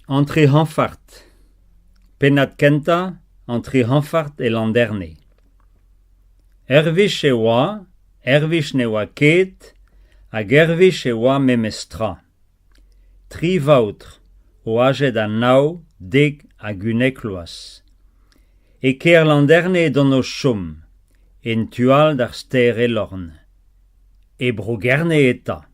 An tri c'hañfard. Pennad kentañ an tri c'hañfard e Landerne. Ur wech e oa, ur wech ne oa ket, hag ur wech e oa memes tra. Tri vaotr, oajet a nav, dek hag unnek vloaz. E kêr Landerne edont o chom, en tu all d'ar stêr Elorn. E Bro-Gerne eta.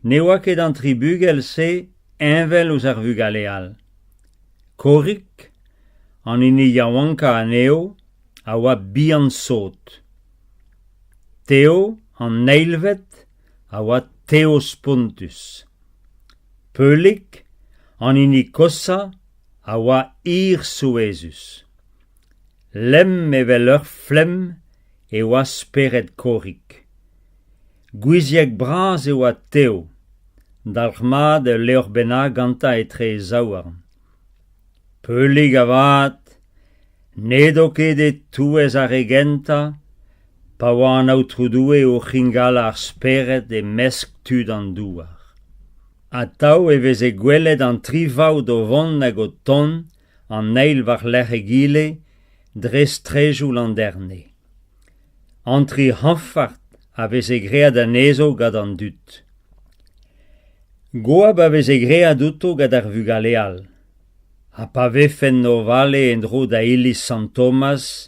Ne oa ket an tri bugel-se heñvel ouzh ar vugale all. Korig, an hini yaouankañ anezho, a oa bihan-sot. Teo, an eilvet, a oa tev-spontus. Peulig, an hini koshañ, a oa hir-souezhus. Lemm evel ur flemm e oa spered Korig. Gouiziek-bras e oa Teo, dalc'hmat ul levr bennak gantañ etre e zaouarn. Peulig avat n'edo ket e-touez ar re gentañ pa oa an Aotrou Doue o c'hingalañ ar spered e-mesk tud an douar. Atav e veze gwelet an tri faout o vont hag o tont an eil war-lerc'h egile dre straejoù Landerne. An tri c'hañfard a veze graet anezho gant an dud. Goap a veze graet outo gant ar vugale all. Ha pa vefent o vale en-dro da iliz Sant-Tomaz,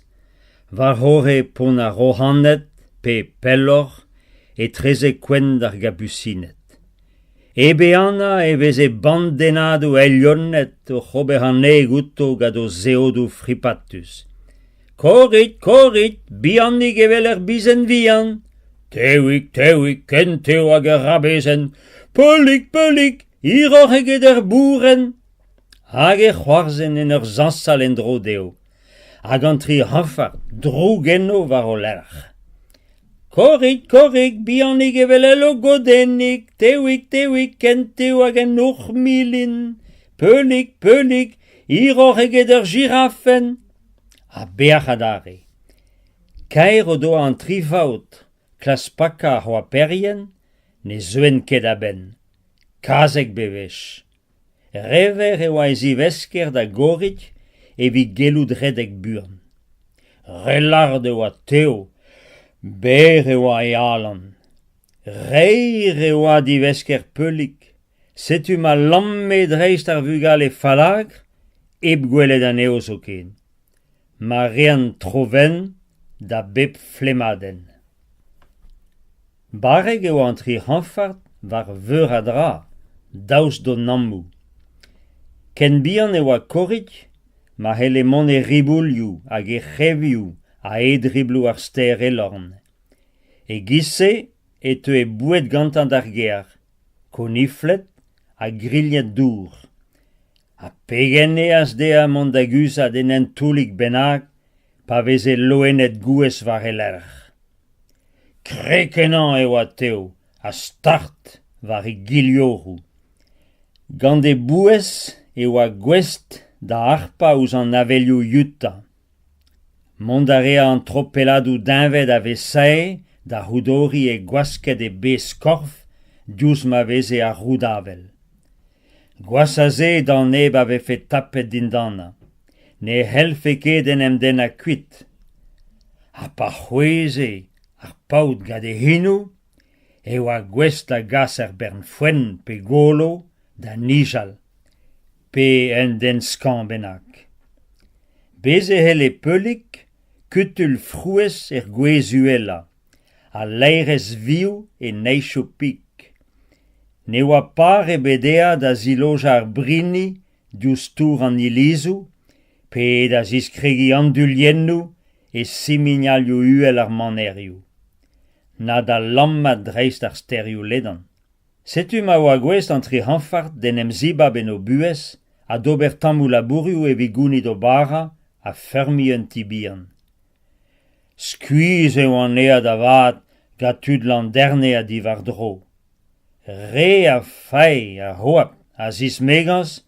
war-c'horre pont ar Roc'haned pe pelloc'h etrezek kouent ar Gabusined. E Beana e veze bandennadoù eilioned oc'h ober an heg outo gant o zeodoù fripatus. Korrit, korrit, bihanik evel ur bizenn vihan! Tevik, tevik, ken tev hag ur rabezenn! Peulik, peulik, hiroc'h eget ur bourenn! Hag e c'hoarzhen en ur zañsal en-dro dezho, hag an tri c'hañfard droug enno war o lerc'h. Korrig, korrig, bihanik evel ul logodennig, tevik, tevik, ken tev hag un hoc'h-milin, peulik, peulik, hiroc'h eget ur jirafenn. Ha bec'h adarre. Kaer o doa an tri faotr klask pakañ ar c'hoaperien, ne zeuent ket a-benn. Kazeg bewech. Rever e oa e zivesker da Gorig evit gellout redek buan. Re lart e oa tev, berr e oa e alan. Reir e oa divesker Peulig, setu ma lamme dreist ar vugale fallakr hep gwelet anezho zoken. Ma reant tro-wenn da bep flemmadenn. Barrek e oa an tri c'hañfard war veur a dra, daoust d'o nammoù. Ken bihan e oa Korig ma c'helle mont e riboulioù hag e c'hevioù a-hed ribloù ar stêr Elorn. E-giz-se e teue boued gantañ d'ar gêr, konifled ha grilhed dour. Ha pegen aes dezhañ mont da guzhat en un toullig bennak pa veze loened gouez war e lerc'h. Krekenañ e oa tev ha start war e gilhoroù. Gant e bouez e oa gouest da harpañ ouzh an avelioù yutañ. Mont a rea an tropelladoù deñved a vesae da c'houdoriñ e gwasked e bezh-korf diouzh ma veze ar roud-avel. Gwazh a se d'an neb a vefe tapet dindanañ. Ne c'hellfe ket en em dennañ kuit. Ha pa c'hwezhe ar paotr gant e c'henoù e oa gouest da gas ur bern foenn pe golo da nijal pe un den skañv bennak. Bez' e c'helle Peulig kutul frouezh er gwez uhelañ ha laerezh vioù e neizhioù pik. Ne oa par ebet dezhañ da zilojañ ar brini diouzh tour an ilizoù pe da ziskregiñ anduilhennoù e siminalioù uhel ar manerioù. Na da lammat dreist ar stêrioù ledan. Setu ma oa gouest an tri c'hañfard d'en em zibab en o buhez ha d'ober tammoù labourioù evit gounit o bara ha feurmiñ un ti bihan. Skuizh e oant aet avat gant tud Landerne ha diwar-dro. Re a fae, a c'hoap, a zismegañs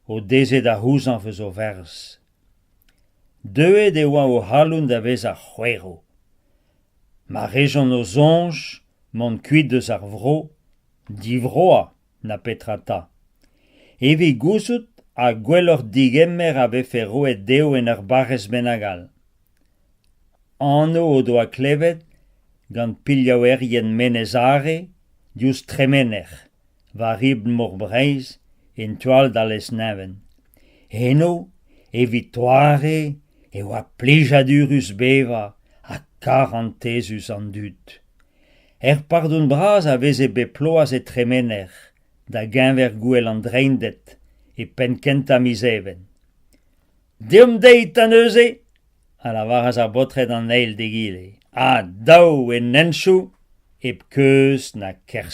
o deze da c'houzañv eus o ferzh. Deuet e oa o c'halon da vezañ c'hwerv. Ma rejont o soñj mont kuit eus ar vro, divroañ na petra 'ta. evit gouzout ha gwelloc'h degemer a vefe roet dezho en ur barrez bennak all. Anv o doa klevet gant pilhaouerien Menez Are diouzh Tremenec'h, war ribl Mor Breizh, en tu all da Lesneven. Eno, evit doare, e oa plijadurus bevañ ha karantezus an dud. Er pardon bras a veze bep bloaz e Tremenec'h, da geñver gouel an Dreinded, e penn-kentañ miz Even. Deomp dezhi 'ta neuze ! a lavaras ar baotred an eil d'egile, ha dav en hentoù hep keuz na kerse.